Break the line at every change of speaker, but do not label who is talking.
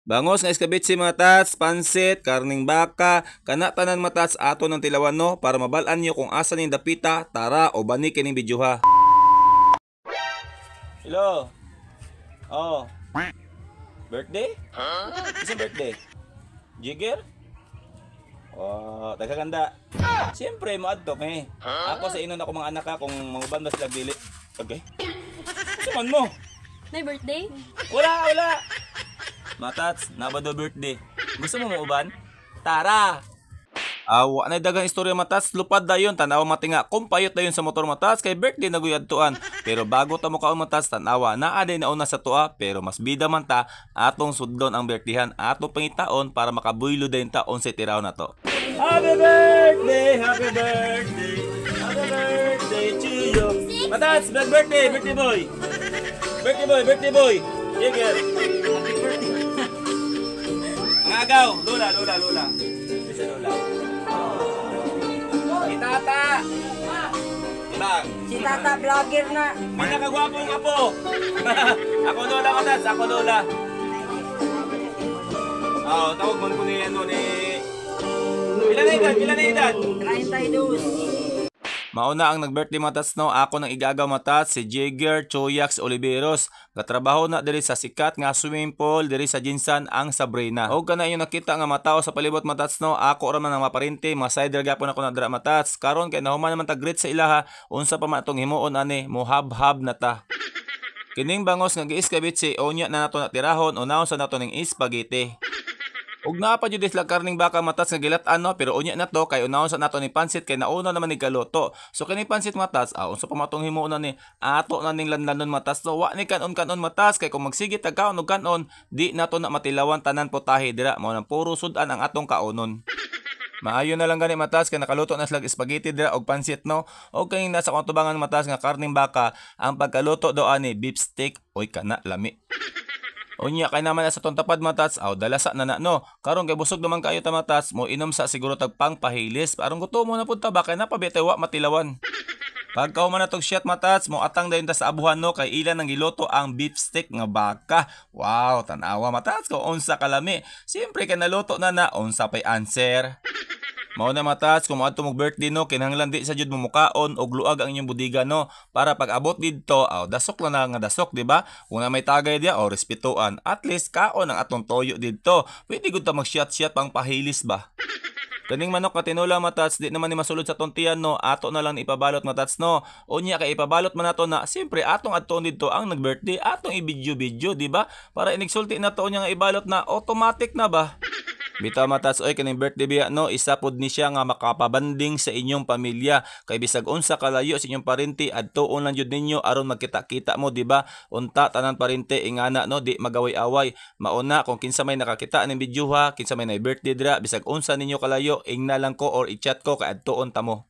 Bangos nga iskabitsi, mga tats, pansit, karning baka, kana tanan, mga tats, ato ng tilawan no, para mabal-an nyo kung asa ning dapita, tara o bani kining video ha. Hello. Oh. Birthday? Isa birthday? Jigger? Oh, tagaganda. Siyempre, moadto kay. Ako sa inon ako mga anak ha, kung manguban ba sila dili. Okay. Sa man mo?
May birthday?
Wala, wala. Matats, nabado birthday. Gusto mo mauban? Tara! Awa na dagang istorya, matats, lupad dayon, tanawa matinga, kumpayot dayon sa motor, matats, kay birthday na guyad tuan. Pero bago ta mo kaon, matats, tanawa, naa day nauna sa tuwa, pero mas bida man ta, atong sudlon ang birthdayhan, atong pangitaon para makabuylo dayon ta unsay tiraw na to. Happy birthday, happy birthday, happy birthday to you. Matats, black birthday, birthday boy. Birthday boy, birthday boy. Jigger. Happy birthday. Ang agaw, Lola, Lola, Lola. Bisa Lola. Si Tata. Ibang.
Si Tata vlogger na.
Pinakagwapong apo. Ako lola ko, Tats, ako lola. Oo, tawag man ko ni ano ni. Ilan na edad? Ilan na edad?
32.
Mauna ang nag-birthday, matats no, ako nang igagaw, matats, si Jigger Choyax Oliveros. Gatrabaho na diri sa sikat nga swimming pool diri sa Jinsan, ang Sabrina. Og kana inyo nakita nga matao sa palibot, matats no, ako ra man ang maparente, mga side ra gyapon ako na dira, matats. Karon kay nahuman naman ta greet sa ilaha, unsa pa man atong himuon ani, mohab-hab na ta. Kining bangos nga giiskabitsi, unya na nato na tirahon, unahon sa nato ning spaghetti. Ug naa pa jud sila karning baka, matats, nga gilat-an no, pero unya na to kay unahon sa nato ni pansit kay nauna naman ni kaluto. So kini pansit, matats, unsa pa matong himuon na ni ato na ning lanlanon, matats no, wa ni kanon-kanon, matats, kay kung magsige tag kaon og kanon, di nato na matilawan tanan potahe dira, mao nang puro sudan ang atong kaonon. Maayo na lang gani, matas, kay nakaluto na sila spaghetti dira og pansit no. Og kay nasa akong tubangan, matas, nga karning baka, ang pagkaluto do ani beef steak, oy kana lami. Unya kay naman sa tong tapad, matats, aw dalasa na na no. Karon kay busog naman kayo ta, matats, mo inom sa siguro tag pang pahilis. Aron gutom mo na pud ta ba kay napabitay wa matilawan. Pagkahuman na tog shot, matats, mo atang dayon ta sa abuhan no, kay ilan ang giluto ang beef steak nga baka. Wow, tanawa, matats, kung unsa kalami. Siyempre kay naluto na na, unsa pay answer. Mao na, matats, kung moadto mog birthday no, kinahanglan di sa jud mo mukaon og luag ang inyong budiga no, para pag abot didto, aw dasok lang na nga dasok, di ba? Kung na may tagay diya, aw respetuan. At least kaon ang atong toyo didto. Pwede gud ta mag-shot-shot pang pahilis ba. Kaning manok nga tinula, matats, di naman ni masulod sa tuntian no, ato na lang ipabalot, matats no. Unya kay ipabalot man nato na, siyempre atong adtoon didto ang nag-birthday, atong i-video-video, di ba? Para inigsulti na to niya nga ibalot na, automatic na ba? Bitaw, matats oy, kaning birthday biya no, isa pod ni siya nga makapabanding sa inyong pamilya. Kay bisag unsa kalayo sa inyong parente, adtuon lang jud ninyo aron magkita-kita mo, di ba? Unta tanan parente ingana no, di magaway-away. Mauna kung kinsa may nakakita ning video ha, kinsa may na birthday dira, bisag unsa ninyo kalayo, ingna lang ko or i-chat ko kay adtuon ta mo.